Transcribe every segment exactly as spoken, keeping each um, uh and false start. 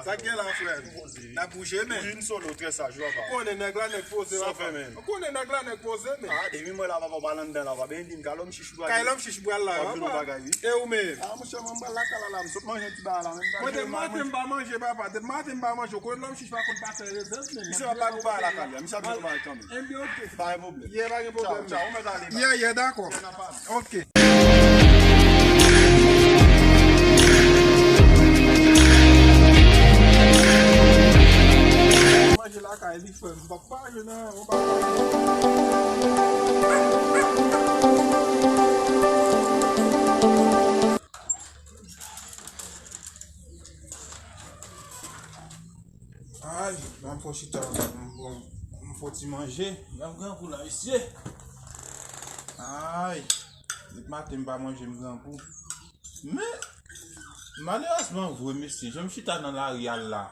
Sa k gen la, frè? N ap bouje, men. Ou vin solo, trè saj, ou papa. Ou konnen nèg la, nèg poze, papa. Ou konnen nèg la, nèg poze, men. Ah, depi mwen la, papa, ou pa anndan la, papa. Ben, di m, kay lòm chich ou pral. Kay lòm chich ou pral la, papa. E ou menm? Ah, monchè, mwen, m pral lakay la, la. M sot manje yon ti bagay la, men. Mwen, depi maten, m pa manje, papa. Depi maten, m pa manje. Ou konnen lòm chich pa konn pase rezèv, men. Misye pa bay pou bagay lakay la. Misye ap bay kanmenm. Enben, ok. Pa gen pwoblèm. Yeah, pa gen pwoblèm. Tchaw, tchaw. Ou mèt ale, baba. Yeah, yeah, dakò. Ok. Manje lakay li, frè m. M p ap pa jwe nan yon bagay. Ay, ban m fè chita, m, m, m fè ti manje. Jan m grangou la, mesye. Ay, depi maten m pa manje, m grangou. Men, malerezman vre, mesye, jan m chita nan lari a la,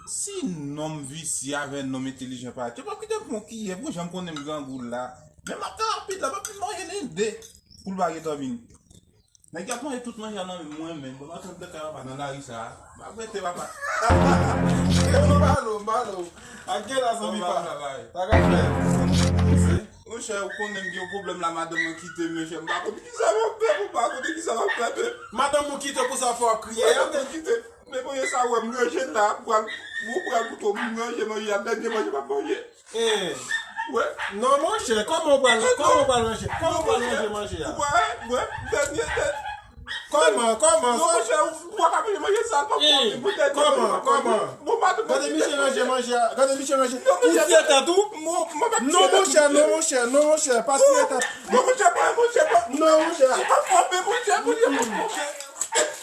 si nonm visye avè nonm entelijan parèt, yo p ap kite m pran kiyè, pou jan m konnen m grangou la. Men m ap fè rapid la, m ap fin manje nen de, pou l pa gentan vini. Nèg y ap manje tout manje a nan men mwen menm. Bon, m ap tann bèk a papa nan lari sa a. M ap rete papa. M balo, m balo. Ak gen la zanmi pa. Sa ka fè. Monchè, ou konnen m gen yon pwoblèm la, madanm mwen kite m, monchè. M pa konn kisa m ap fè, m pa konn kisa m ap fè, men. Madanm ou kite pou sa fè w ap kriye a? Madanm mwen kite m. Men manje sa, ou wè m ranje la, pral, ou pral koute m ranje manje a, dènye manje m ap manje. Eh. Wè. Non, monchè, kòman w pral, kòman w pral ranje, kòman w pral ranje manje a? Ou pa wè, wè, dènye, dè- Kòman, kòman, non, sa? Monchè, ou pa ka manje manje sa, pa fò, eh, pou dènye manje, kòman, kòman? Bon, pa tou. Gade misye ranje manje a, gade misye ranje. Non, ou tiye tèt ou? Non, monchè, non, monchè, non, monchè, pa tiye tèt. Non, monchè, pa, monchè, pa. Non, monchè. Ou pa fò, men, monchè, monchè, monchè.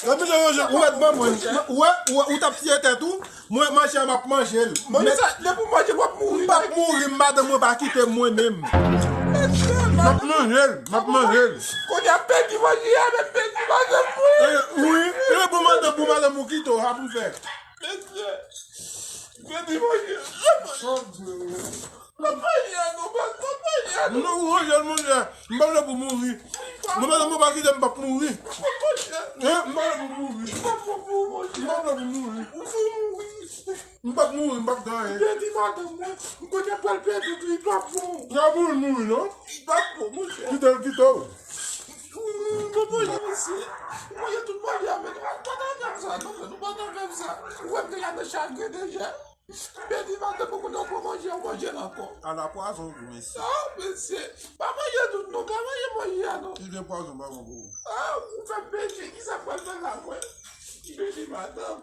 Gade misye ranje, ou wè, ban mwen, ou wè, ou wè, ou t ap tiye tèt ou? Mwen, manje a, m ap manje l. Manje sa, depi w manje, w ap mouri. M p ap mouri, madanm mwen pa kite m mwen menm. M ap manje l, m ap manje l. Kounye a pèdi manje a, men pèdi madanm mwen. Eh, wi, e bon madanm, bon madanm ou kite w, sa pou m fè. Mesye, pèdi manje. Oh, Dye. Papaya, non, pa, papaya, non. Non, ou manje l, manje. M pa vle pou mouri. Mwen, madanm mwen pa kite m, m p ap mouri. Manje. Hein? M pa vle pou mouri. M pa vle pou mouri. M pa vle pou mouri. Ou sou mouri. M p ap mouri, m p ap gen anyen. Pèdi madanm mwen. M konnen pral pèdi tou, li p ap bon. Y a pou l mouri, non? Li p ap bon, monchè. Kite l, kite w. Non, manje, mesye. Manje tout manje a, men nou pa t ap fè m sa, non, men nou pa t ap fè m sa. Ou wè m deja nan chagren deja. Pèdi madanm mwen, kounye a w pran manje, w manje l ankò. Ala pwazon gou, mesye. Ah, mesye. Pa manje tout non, pa manje manje a non. Ki gen pwazon pa bon pou ou? Ah, ou fè m pèdi, kisa m pral fè la mwen? Pèdi madanm.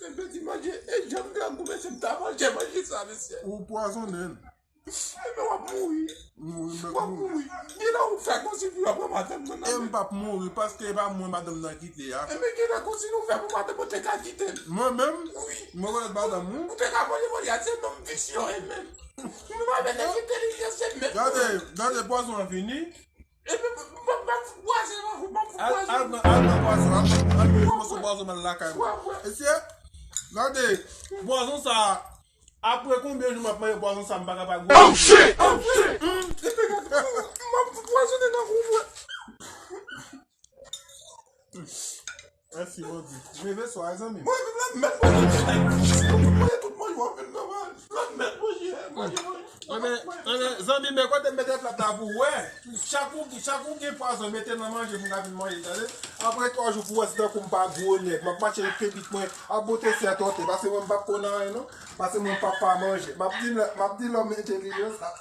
Men pèdi manje, e jan m grangou, mesye, m ta manje manje sa, mesye. Ou pwazonnen l. Ebyen w ap mouri. Mouri, m p ap mouri. W ap mouri. Gen lè ou fè konsi pou yo pran madanm mwen nan men. E m p ap mouri, paske e pa mwen madanm nan kite a. Ebyen gen lè konsi nou fè pou madanm ou te ka kite m. Mwen menm? Wi. Mwen wè madanm ou? Ou te ka manje manje a, se nonm visye w ye menm. Ou menm avèk nèg entèlijan se menm. Gade, gade pwazon an vini. Ebyen m p ap, m p ap fout pwazon nan ou, m p ap fout pwazon. Al, al pran, al pran pwazon, al pran, al pran yon moso pwazon ban l lakay mwen. Mesye, gade, pwazon sa a, Apre konbyen jou m ap manje pwazon sa, m pa ka pa gwo. Oh shit! Oh shit! M ap pwazonnen nan kou mwen. Mèsi, Bondye. Leve swa, zanmi. Mwen menm la mèt manje. Mwen tout manje w ap vin nan manje. La mèt manje. Manje, manje. Enben, enben, zanmi, men kote m mete plat la pou wè. Chak ou, chak ou gen pwazon, mete nan manje pou m ka vin manje, tande? Apre twa jou pou wè si tankou m pa gwo nèg. M ap mache pepit mwen, ap bote sèt otè, paske mwen m p ap konn anyen non. Paske mwen m p ap pa manje. M ap di, m ap di lòm entèlijans la.